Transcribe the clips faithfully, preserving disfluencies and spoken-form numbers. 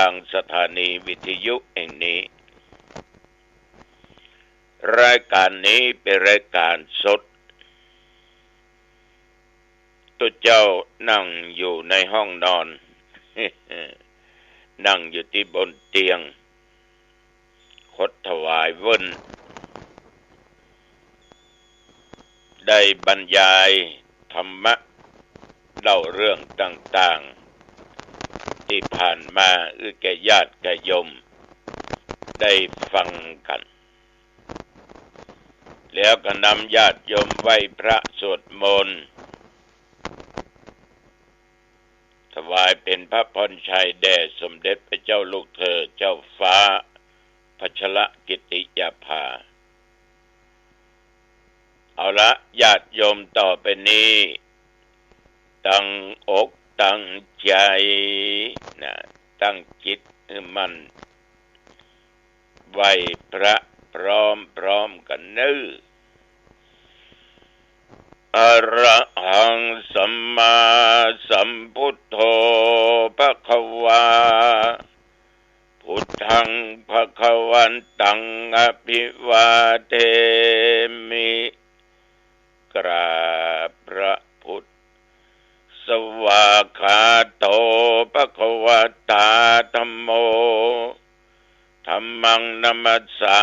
างสถานีวิทยุแห่งนี้ รายการนี้เป๋นรายการสด ตุ๊เจ้านั่งอยู่ในห้องนอน นั่งอยู่ตี้บนเตียง ขดถวายเวิ้น ได้บรรยายธรรมะ เล่าเรื่องต่างๆ ตี้ผ่านมาหื้อแก่ญาติแก่โยมได้ฟังกั๋น แล้วก็นำญาติโยมไหว้พระสวดมนต์ ถวายเป๋นพระพรชัยแด่สมเด็จพระเจ้าลูกเธอเจ้าฟ้าพัชรกิติยาภา เอาละ ญาติโยม ต่อไปนี้ ตั้งอกตั้งใจ๋นะ ตั้งจิตหื้อมั่น ไหว้พระพร้อมๆ กั๋นเน่อ อะระหังสัมมาสัมพุทโธภะคะวา พุทธังภะคะวันตังอะภิวาเทมิ กราบพระพุทธ สวากขาโตภะคะวะตาธัมโม ธัมมังนะมัสสา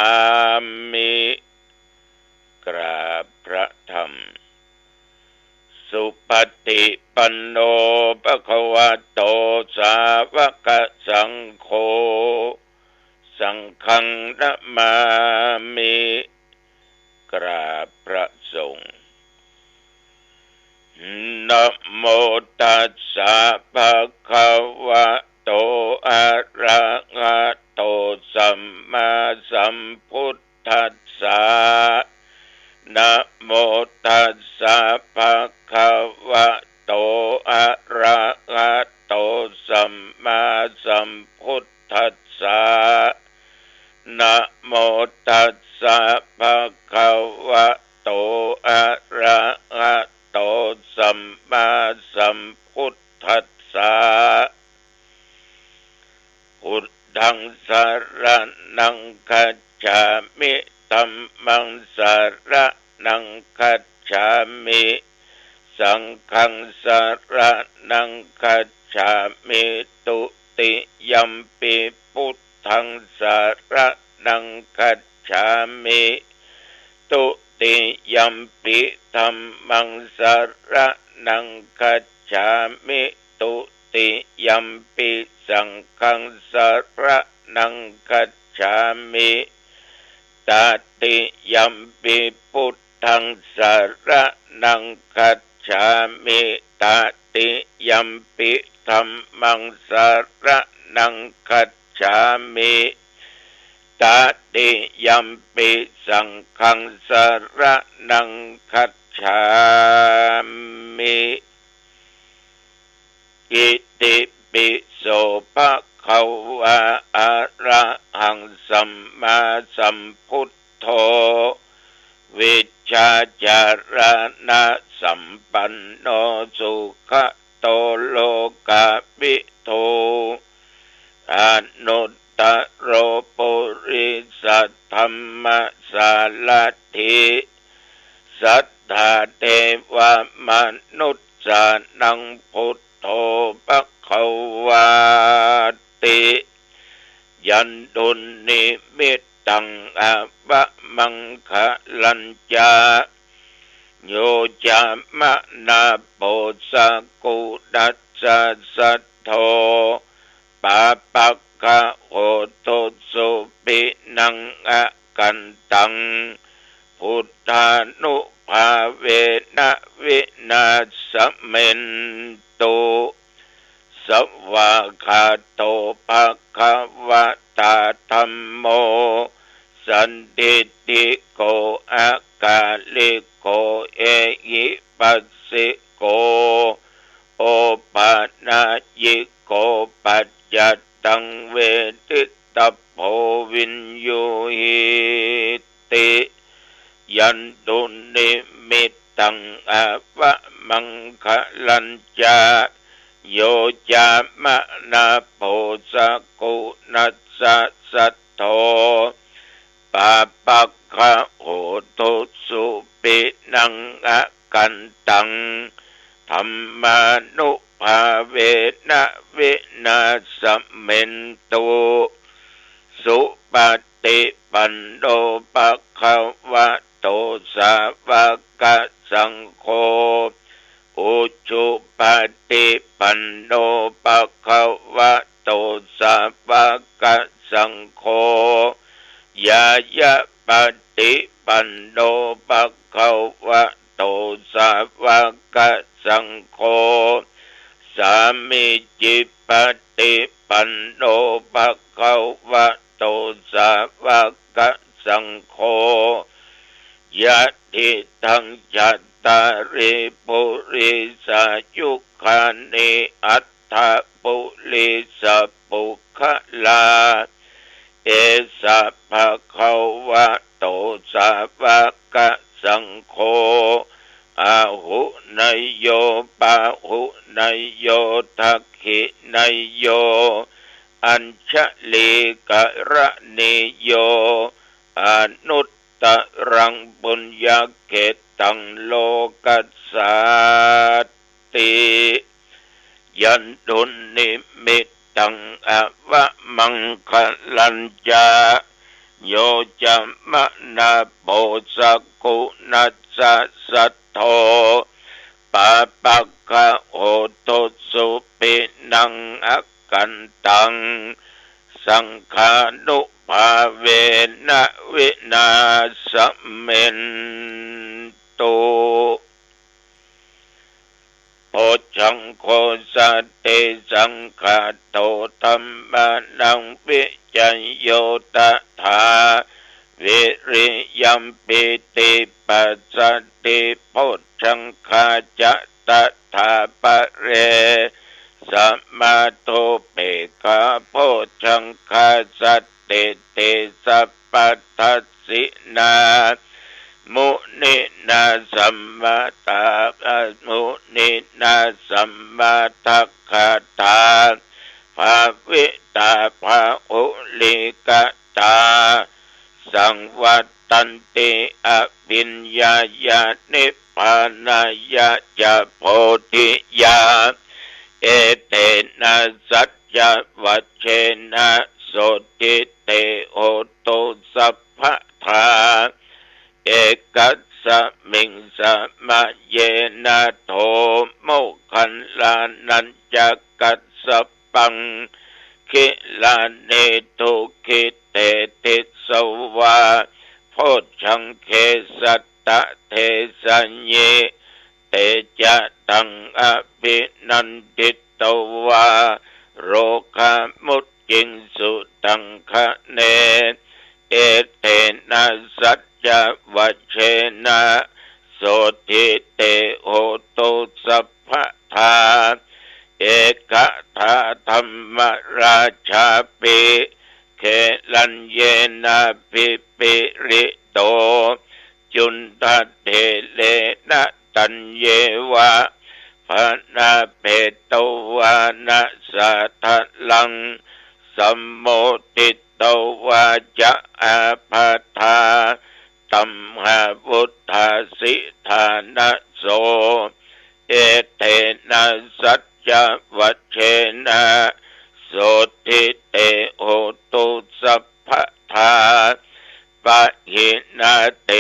มิ กราบพระธรรม สุปฏิปันโนภะคะวะโต สาวกสังโฆ สังฆังนะมามิ กราบพระสงฆ์ นะโมตัสสะภะคะวะโต อะระหะโต สัมมาสัมพุทธัสสะ นะโมตัสสะภะคะวะโต อะระหะโต สัมมาสัมพุทธัสสะ นะโมตัสสะภะคะวะโต อะระหะโต สัมมาสัมพุทธัสสะ พุทธังสะระณังคัจฉามิ ธัมมังสะระณังคัจฉามิ สังฆังสะระณังคัจฉามิ ตุติยัมปิพุทธังสะระณังคัจฉามิ ตุติยัมปิธัมมังสะระณังคัจฉามิ ตุติยัมปิสังฆังสะระณังคัจฉามิ ตติยัมปิพุทธังสะระณังคัจฉามิ ตติยัมปิธัมมังสะระณังคัจฉามิ ตติยัมปิสังฆังสะระณังคัจฉามิ อิติปิโสภะคะวะ อะระหังสัมมาสัมพุทโธ วิชชาจารณะสัมปันโน สุขะโตโลกวิทู อนุตตะโร ปุริสะธัมมะสารถิ สัตถาเทวะมนุสสานัง พุทโธภะคะวาติ ยันตุนนิมิตตัง อะวะมังคะลัญจะ โย จะมะนาโป สะกุณัสสะ สัทโธ ปาปะกะโห ตุสุปินัง อะกันตัง พุทธานุภาเวนะ วินาสเมนตุ สวากขาโตภะคะวะตา ธัมโม สันทิฏฐิโก อะกาลิโก เอหิปัสสิโก โอปะนายิโก ปัจจัตตัง เวทิตตะโพ วิญญูหิติ ยันตุนนิมิตตัง อะวะมังคะลัญจะ โยจามะนาโพสกุณัสสะสัทโธ ปาปักขะโหตุสุปินังอกันตัง ธัมมานุภาเวนะวินาสเมนตุ สุปฏิปันโนภะคะวะโต สาวกสังโฆ อุจุปฏิปันโนภะคะวะโต สาวกสังโฆ ญาญาปฏิปันโนภะคะวะโต สาวกสังโฆ สามีจิปฏิปันโนภะคะวะโต สาวกสังโฆ ยะทิทังจัตตาริปุริสายุคานิอัตถปุริสปุคคลา เอสะภะคะวะโต สาวกสังโฆ อาหุเนยโย ปาหุเนยโย ทักขิเนยโย อัญชลีกรณีโย อนุตตรังปุญญเขตตังโลกัสสาติ ยันตุนิมิตตังอวมังคะลัญจะ โยจามะนาโพสกุณัสสะสัทโธ ปาปักขะโหตุสุปินังอกันตัง สังฆานุภาเวนะวินาสเมนตุ โพชฌังโฆ สติสังขาโต ธัมมานังวิจโย ตถา วิริยม ปีติ ปัสสะติ โพชฌังคาจะ ตถาปะเร สะมาโท เปกขา โพชฌังคา สัตติติ สัพพัทธัสสินา มุนินา สัมมาตา มุนินา สัมมาทักขาตา ภาวิตา พาหุลีกตา สังวัตตันติ อภิญญาญา นิพพานายะจะ โพธิยา เอเตนะ สัจจวัจเชนะ โสตถิเต โหตุ สัพพทา เอกัสสมิง สมะเยนะ โท โมคคัลลานัญจะ กัสสปัง คิลานี ทุกขิเต ติสสะวา โพชฌังเข สัตตะเทสะยิ เตจะตัง อภินันทิตวา โรคามุจจิงสุตังคะเน เอเตนะ สัจจวัจเชนะ โสตถิเต โหตุ สัพพทา เอกทา ธัมมราชาปิ เขลัญเยนะ ภิปริโต จุนทะเถเรนะ ตัญเยวะ พนาเปโตวานะ สาทะลัง สัมโมทิโตวาจะ อาภาธา ตัมหาวุฏฐาสิทานะโส เอเตนะ สัจจวัจเชนะ โสตถิเต โหตุ สัพพทา ปะหินา เต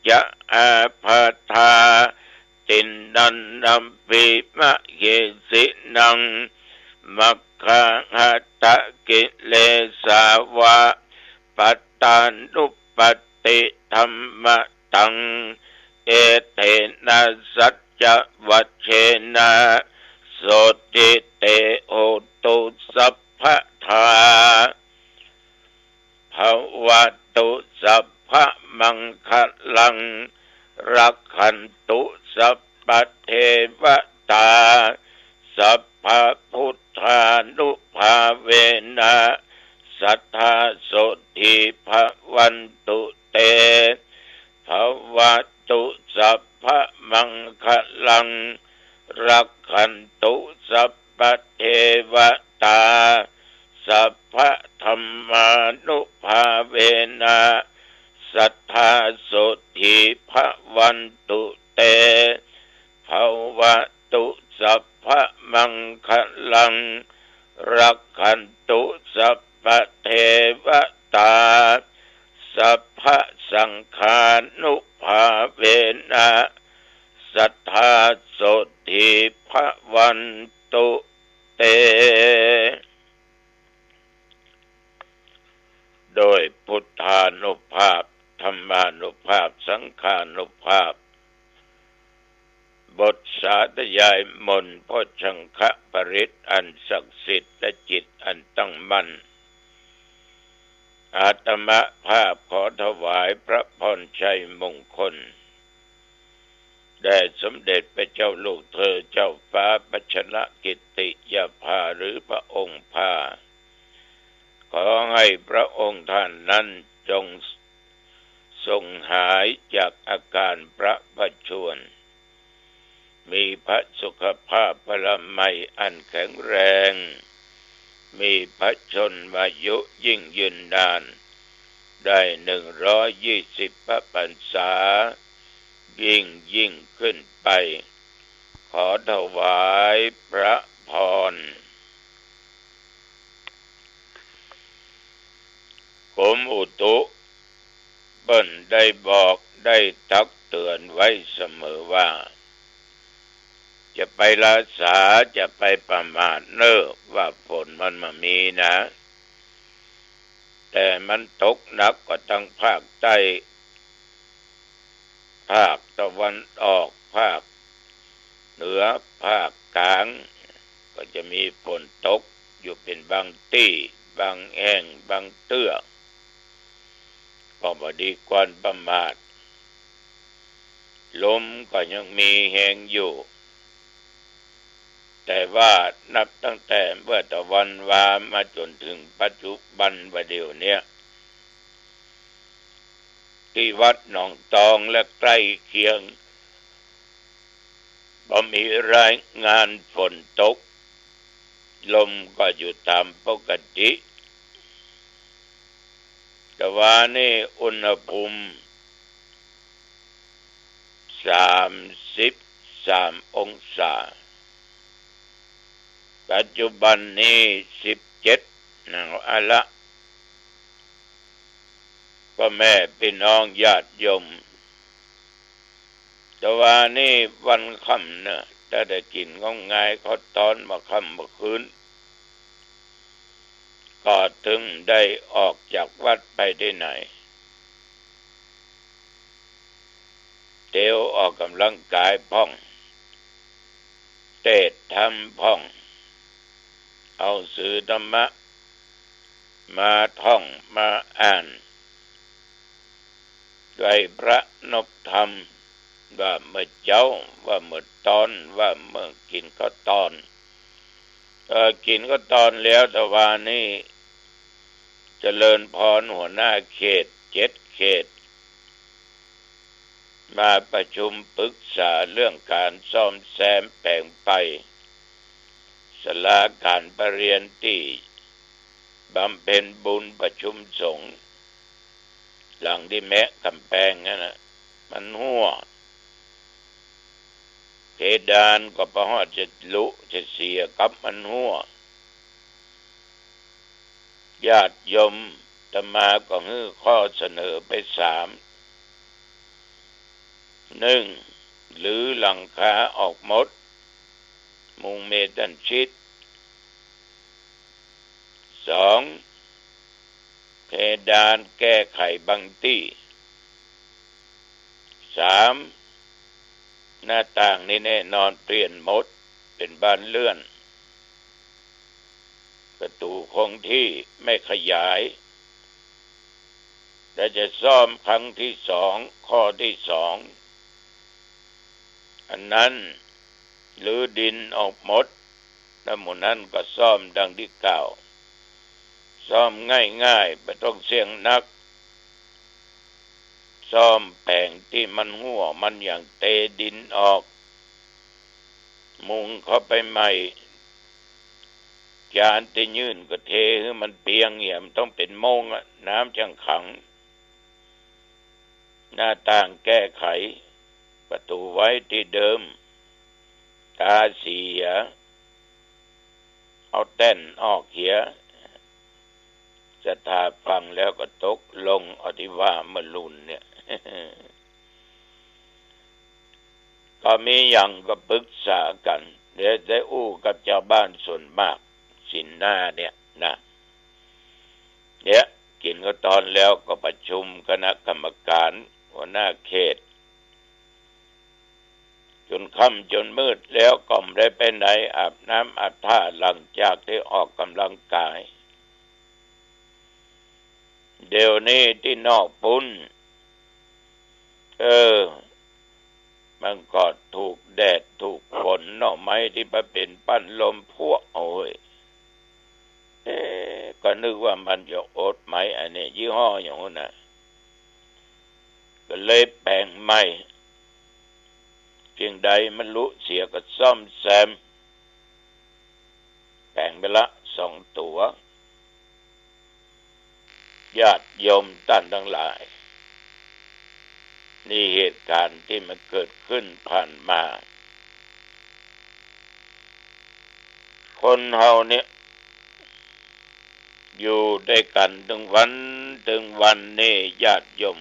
จะ อาภาธา ติณณัมปิ มะเหสินัง มัคคาหัตถกิเลสาวะ ปัตตานุปัตติธัมมะตัง เอเตนะ สัจจวัจเชนะ โสตถิเต โหตุ สัพพทา ภะวะตุ สัพพะมังคะลัง รักขันตุ สัพพะเทวะตา สัพพะพุทธานุภาเวนะ สัตถา โสตถิ ภะวันตุ เต ภะวะตุ สัพพะมังคะลัง รักขันตุ สัพ ปะเทวะตา สัพพะธัมมานุภาเวนะ สัตถาโสตถีภะวันตุเต ภะวะตุสัพพะมังคะลัง รักขันตุสัพพะเทวะตา สัพพะสังฆานุภาเวนะ สัตถาโสตถีภะวันตุเต โดยพุทธานุภาพ ธัมมานุภาพ สังฆานุภาพ บทสาธยายมนต์โพชฌังคปริตรอันศักดิ์สิทธิ์และจิตอันตั้งมั่น อาตมาภาพขอถวายพระพรชัยมงคล แด่สมเด็จพระเจ้าลูกเธอเจ้าฟ้าพัชรกิติยาภาหรือพระองค์พา ขอให้พระองค์ท่านนั้นจงทรงหายจากอาการประประชวร มีพระสุขภาพพลามัยอันแข็งแรง มีพระชนมายุยิ่งยืนนาน ได้หนึ่งร้อยยี่สิบพระพรรษา ยิ่งยิ่งขึ้นไป ขอถวายพระพร กรมอุตุเปิ้นได้บอกได้ตักเตือนไว้เสมอว่า จะไปละสา จะไปประมาทเน่อ ว่าฝนมันบ่มีนะ แต่มันตกหนักกว่าตังภาคใต้ ภาคตะวันออก ภาคเหนือ ภาคกลาง ก็จะมีฝนตกอยู่เป๋นบางตี้ บางแห่ง บางเตื้อ ก็บ่ดีควรประมาท ลมก็ยังมีแฮงอยู่ แต่ว่านับตั้งแต่เมื่อตะวันวามาจ๋นเถิงปัจจุบันว่าเดี๋ยวเนี้ย ตี้วัดหนองตองและใก้เคียง บ่มีรายงานฝนตก ลมก็อยู่ต๋ามปกติ ตะวานี้อุณหภูมิ สามสิบสามองศา ปัจจุบันนี้สิบเจ็ด หนาวอะละ ป้อแม่ปี้น้องญาติโยม ตะวานี้วันค่ำเน่อ ถ้าได้กิ๋นข้าวงายข้าวตอนบ่าค่ำบ่าคืน ก็เถิงได้ออกจากวัดไปตี้ไหน เตียวออกก๋ำลังกายพ่อง เตศน์ธรรมพ่อง เอาหนังสือธรรมะมาท่องมาอ่าน ไหว้พระนบธรรม ว่าเมื่อเจ๊า ว่าเมื่อตอน ว่าเมื่อกิ๋นข้าวตอน เอ่อ กิ๋นข้าวตอนแล้ว ตะวานี้เจริญพรหัวหน้าเขตเจ็ดเขต มาประชุมปรึกษาเรื่องก๋านซ่อมแซมแป๋งไป ศาลาก๋านประเรียนตี้บำเพ็ญบุญประชุมสงฆ์ หลังตี้แมะก๋ำแปงหั้นน่ะ มันฮั่ว เพดานก็บ่ฮอดจะลุจะเสียกับมันฮั่ว ญาติโยม อาตมาก็หื้อข้อเสนอไปสาม นึ่ง รื้อหลังคาออกหมด มุงเมตัลชีต สอง เพดานแก้ไขบางตี้ สาม หน้าต่างนี่แน่นอนเปลี่ยนหมด เป๋นบานเลื่อน ประตู๋คงที่ไม่ขยาย และจะซ่อมครั้งตี้สอง ข้อตี้สอง อันนั้นรื้อดินออกหมด และหมู่นั้นก็ซ่อมดังตี้กล่าว ซ่อมง่ายๆ บ่ต้องเสี่ยงนัก ซ่อมแป๋งตี้มันฮั่ว มันหยั่งเตดินออก มุงเข้าไปใหม่ จานตี้ยื่นก็เทหื้อมันเปียงเหีย มันต้องเป๋นโมงอะ น้ำจั่งขัง หน้าต่างแก้ไข ประตู๋ไว้ตี้เดิม ตาเสีย เอาแต้นออกเหีย ศรัทธาฟังแล้วก็ตกลง เอาตี้ว่าเมื่อลุนเนี่ย ก็มีหยังก็ปึกษากั๋น เดี๋ยวได้อู้กับจาวบ้านส่วนมาก ศีลหน้าเนี่ยนะ เนี่ย กิ๋นข้าวตอนแล้วก็ประชุมคณะกรรมการหัวหน้าเขต จ๋นค่ำจ๋นมืดแล้วก็บ่ได้ไปไหน อาบน้ำอาบท่าหลังจากตี้ออกก๋ำลังกาย เดี๋ยวนี้ตี้นอกปู๊น เออ มันก็ถูกแดดถูกฝน หน่อไม้ตี้มันเป๋นปั้นลมพั่ว โอ้ย เอ๊ะ ก็นึกว่ามันจะอดไหม อันนี้ยี่ห้ออย่างนั้นนะ ก็เลยแป๋งใหม่ สิ่งใดมันลุเสียก็ซ่อมแซม แป๋งไปละสองตั๋ว ญาติโยมต้านตังหลาย นี่เหตุก๋ารณ์ตี้มันเกิดขึ้นผ่านมา คนเฮาเนี่ย อยู่ตวยกั๋นตึงวันตึงวันนี่ ญาติโยม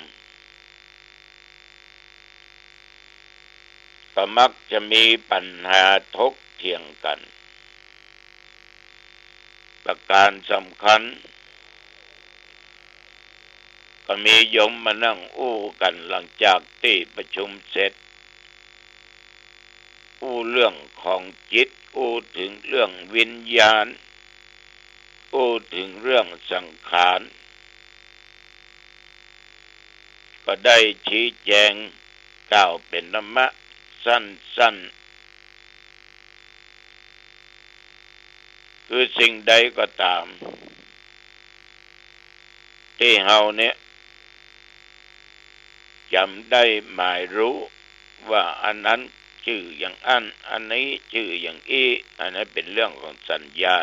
ก็มักจะมีปัญหาถกเถียงกั๋น ประก๋านสำคัญ ก็มีโยมมานั่งอู้กั๋นหลังจากตี้ประชุมเสร็จ อู้เรื่องของจิต อู้เถิงเรื่องวิญญาณ อู้เถิงเรื่องสังขาร ก็ได้ชี้แจงกล่าวเป๋นธรรมะสั้นๆ คือสิ่งใดก็ต๋าม ตี้เฮาเนี่ย จ๋ำได้หมายฮู้ว่าอันนั้นจื้ออย่างอั้น อันนี้จื้ออย่างอี้ อันนั้นเป๋นเรื่องของสัญญา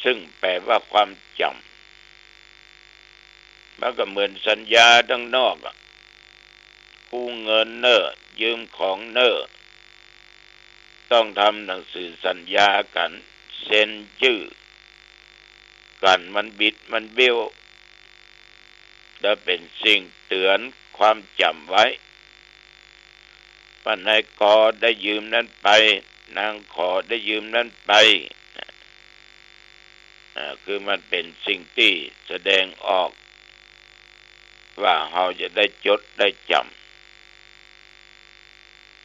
ซึ่งแปลว่าความจ๋ำ มันก็เหมือนสัญญาตังนอกอะ กู้เงินเน่อ ยืมของเน่อ ต้องทำหนังสือสัญญากั๋น เซ็นจื้อกั๋น มันบิดมันเบี้ยว และเป๋นสิ่งเตื๋อนความจ๋ำไว้ ว่านายกอได้ยืมนั้นไป นางขอได้ยืมนั้นไป อ่า คือมันเป๋นสิ่งตี้แสดงออก ว่าเฮาจะได้จดได้จ๋ำ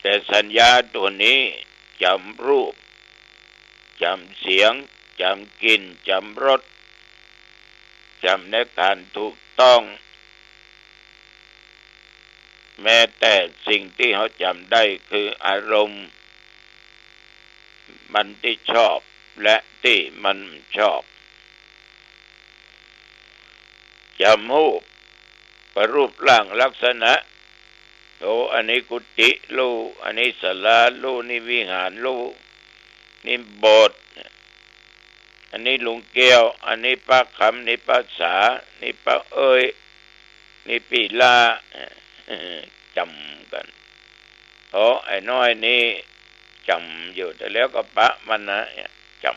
แต่สัญญาตั๋วนี้จ๋ำรูป จ๋ำเสียง จ๋ำกลิ่น จ๋ำรส จ๋ำในก๋านถูกต้อง แม้แต่สิ่งตี้เฮาจ๋ำได้คืออารมณ์ มันตี้ชอบและตี้มันบ่ชอบ จ๋ำฮู้ ก็รูปร่างลักษณะ โอ้ อันนี้กุฏิฮู้ อันนี้ศาลาฮู้ นี่วิหารฮู้ นี่โบสถ์ อันนี้ลุงแก้ว อันนี้ป้าคำ นี่ป้าสา นี่ป้าเอ้ย นี่ปี้ลา จ๋ำกั๋น โอ้ ไอ้น้อยนี่จ๋ำอยู่ แต่แล้วก็ปะมันนะ เนี่ย จ๋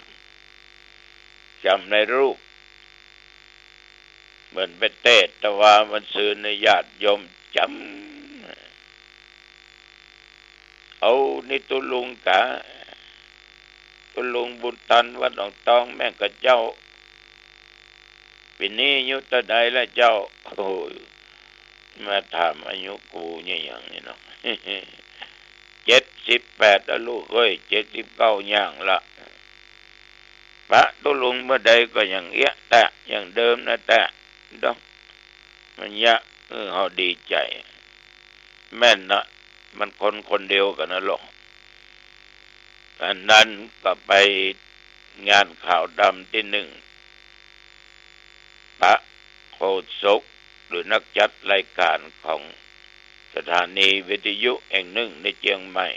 ำ จ๋ำในรูป เหมือนไปเตสน์ตะวาวันซืนในญาติโยมจ๋ำ เอานี่ตุ๊ลุงกา ตุ๊ลุงบุญตันวัดหนองตองแม่งกาเจ้า ปี๋นี้อายุเต้าใดแล้วเจ้า โอ้ย มาถามอายุกูเนี่ยอย่างนี้เนาะ เจ็ดสิบแปดแล้วลูกเอ้ย เจ็ดสิบเก้าย่างละ ปะตุ๊ลุงเมื่อใดก็อย่างเอี้ยแต๊ อย่างเดิมนะแต๊ เนาะ มันเยียะ เออ เฮาดีใจ๋ แม่นนะ มันคนคนเดียวกั๋นนะลูก อันนั้นก็ไปงานขาวดำตี้นึ่ง พระโฆษกหรือนักจัดรายก๋านของสถานีวิทยุแห่งนึ่งในเจียงใหม่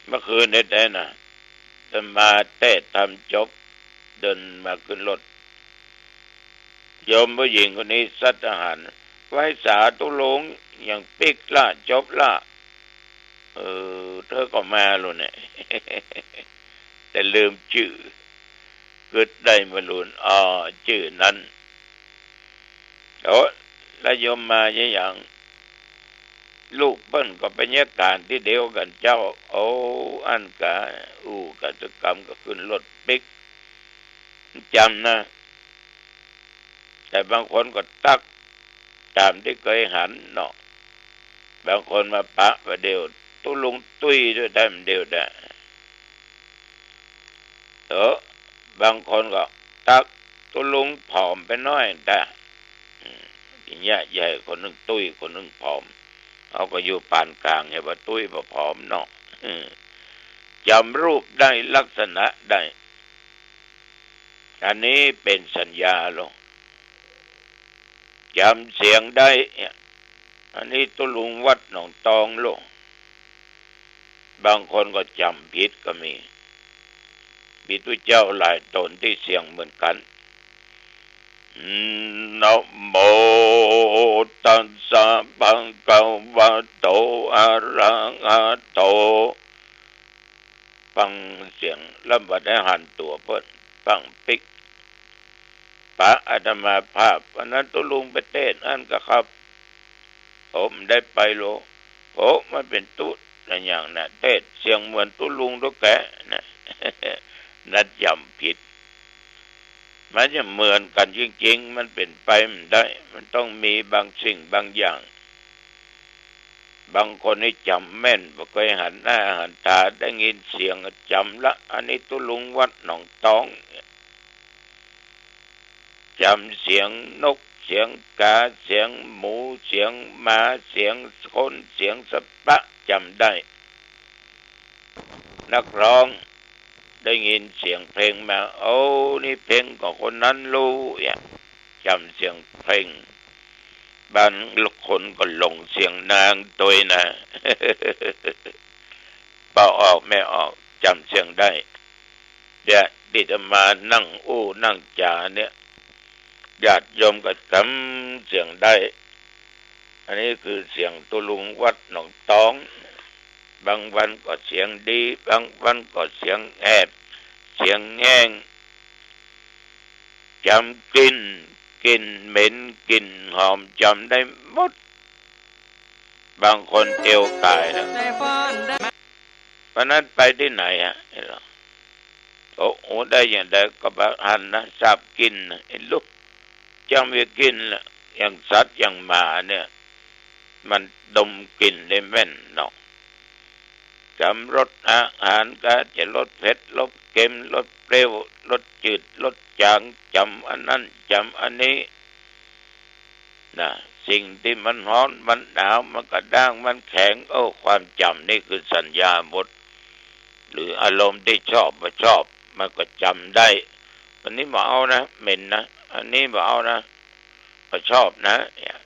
เมื่อคืนนี้แต๊นะ มาเตศน์ธรรมจบ เดินมาขึ้นรถ โยมผู้หญิงคนนี้ซัดอาหาร ไหว้สาตุ๊ลุง ยังปิ๊กละ จบละ เออ เธอก็มาลูกเนี่ย แต่ลืมจื้อ กึ๊ดได้มาลูน อ๋อ จื้อนั้น โอ้ แล้วโยมมายัง ลูกเปิ้นก็ไปเยียะก๋านตี้เดียวกั๋นเจ้า โอ้ อั้นกา อู้กาตะกำก็ขึ้นรถปิ๊ก จ๋ำนะ แต่บางคนก็ตั๊ก ต๋ามตี้เกยหันเนาะ บางคนมาปะประเดี๋ยว ตุ๊ลุงตุ้ยด้วยได้มันเดียวได้ เออ บางคนก็ตั๊กตุ๊ลุงผอมไปหน้อยแต่ อืม อย่างเงี้ย ใหญ่คนนึ่งตุ้ย คนนึ่งผอม เขาก็อยู่ปานก๋าง อย่าว่าตุ้ยว่าผอมเนาะ อืม จ๋ำรูปได้ ลักษณะได้ อันนี้เป๋นสัญญาลอ จ๋ำเสียงได้ อันนี้ตุ๊ลุงวัดหนองตองลอ บางคนก็จ๋ำผิดก็มี มีตุ๊เจ้าหลายต๋นตี้เสียงเหมือนกั๋น นะโมตัสสะภะคะวะโต อะระหะโต ฟังเสียงลำบัดได้หันตั๋วเปิ้น ฟังปิ๊ก ปะอาตมาภาพ วันนั้นตุ๊ลุงไปเตศน์อั้นกาครับ ผมได้ไปโล โอ้ มันเป๋นตุ๊อะหยังนะ เตศน์เสียงเหมือนตุ๊ลุงตุ๊แกนะ นั้นจ๋ำผิด มันจะเหมือนกั๋นจริงๆ มันเป๋นไปบ่ได้ มันต้องมีบางสิ่งบางอย่าง บางคนนี่จ๋ำแม่น บ่เกยหันหน้าหันต๋า ได้ยินเสียงจ๋ำละ อันนี้ตุ๊ลุงวัดหนองตอง จ๋ำเสียงนก เสียงก๋า เสียงหมู เสียงหมา เสียงคน เสียงสัตว์ป๋า จ๋ำได้ นักฮ้อง ได้ยินเสียงเพลงมา โอ้ นี่เพลงของคนนั้นลูกเนี่ย จ๋ำเสียงเพลง บางคนก็หลงเสียงนางตวยนะ เป่าออกแม่ออก จ๋ำเสียงได้ เนี่ย ตี้อาตมานั่งอู้นั่งจ๋าเนี่ย ญาติโยมก็จ๋ำเสียงได้ อันนี้คือเสียงตุ๊ลุงวัดหนองตอง บางวันก็เสียงดี บางวันก็เสียงแหบ เสียงแห้ง จ๋ำกลิ่น กลิ่นเหม็น กลิ่นหอม จ๋ำได้หมด บางคนเตียวก๋ายนะ วันนั้นไปตี้ไหนอะ โอ้โห ได้อย่างใดก็บ่หันนะ สาบกลิ่นนะ ไอ้ลูก จ๋ำมีกลิ่นละ อย่างสัตว์อย่างหมาเนี่ย มันดมกลิ่นได้แม่นเนาะ จ๋ำรสอาหารก็จะรสเผ็ด รสเค็ม รสเปรี้ยว รสจืด รสจาง จ๋ำอันนั้น จ๋ำอันนี้ นะ สิ่งตี้มันฮ้อน มันหนาว มันกระด้าง มันแข็ง โอ้ ความจ๋ำนี่คือสัญญาหมด หรืออารมณ์ตี้ชอบบ่ชอบ มันก็จ๋ำได้ อันนี้บ่เอานะ เหม็นนะ อันนี้บ่เอานะ บ่ชอบนะ เนี่ย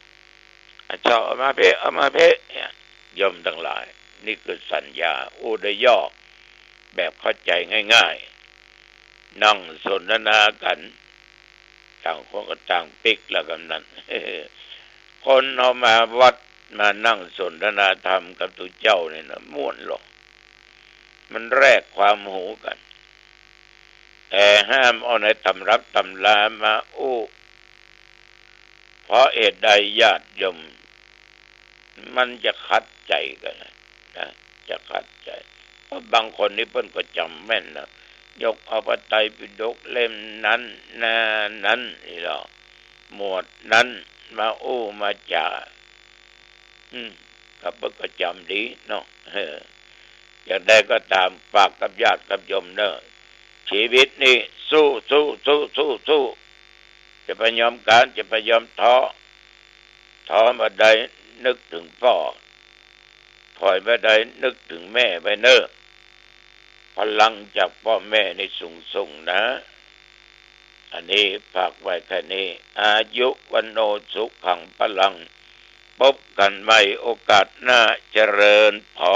อ่ะ ชอบ เอามาเป๊ะ เอามาเป๊ะ เนี่ย โยมตังหลาย นี่คือสัญญา อู้โดยย่อ แบบเข้าใจ๋ง่ายๆ นั่งสนทนากั๋น ต่างคนก็ต่างปิ๊กละกำนั้น คนเฮามาวัดมานั่งสนทนาธรรมกับตุ๊เจ้านี่นะ ม่วนลอ มันแลกความฮู้กั๋น แต่ห้ามเอาในตำรับตำรามาอู้ เพราะเหตุใดญาติโยม มันจะขัดใจ๋กั๋นนะ นะ จะขัดใจ๋ เพราะบางคนนี่เปิ้นก็จ๋ำแม่นนะ ยกเอาพระไตรปิฎกเล่มนั้น หน้านั้น นี่ลอ หมวดนั้น มาอู้มาจ๋า อืม ก็เปิ้นก็จ๋ำดีเนาะ เออ อย่างใดก็ต๋าม ฝากกับญาติกับโยมเน่อ ชีวิตนี่สู้ สู้ สู้ สู้ สู้ จะบ่ยอมก๋าน จะบ่ยอมท้อ ท้อบ่าใดนึกเถิงป้อ ถอยบ่าใดนึกเถิงแม่ไว้เน่อ พลังจากป้อแม่นี่สูงส่งนะ อันนี้ฝากไว้แค่นี้ อายุ วัณโณ สุขัง พลัง ปบกั๋นใหม่โอกาสหน้า เจริญพร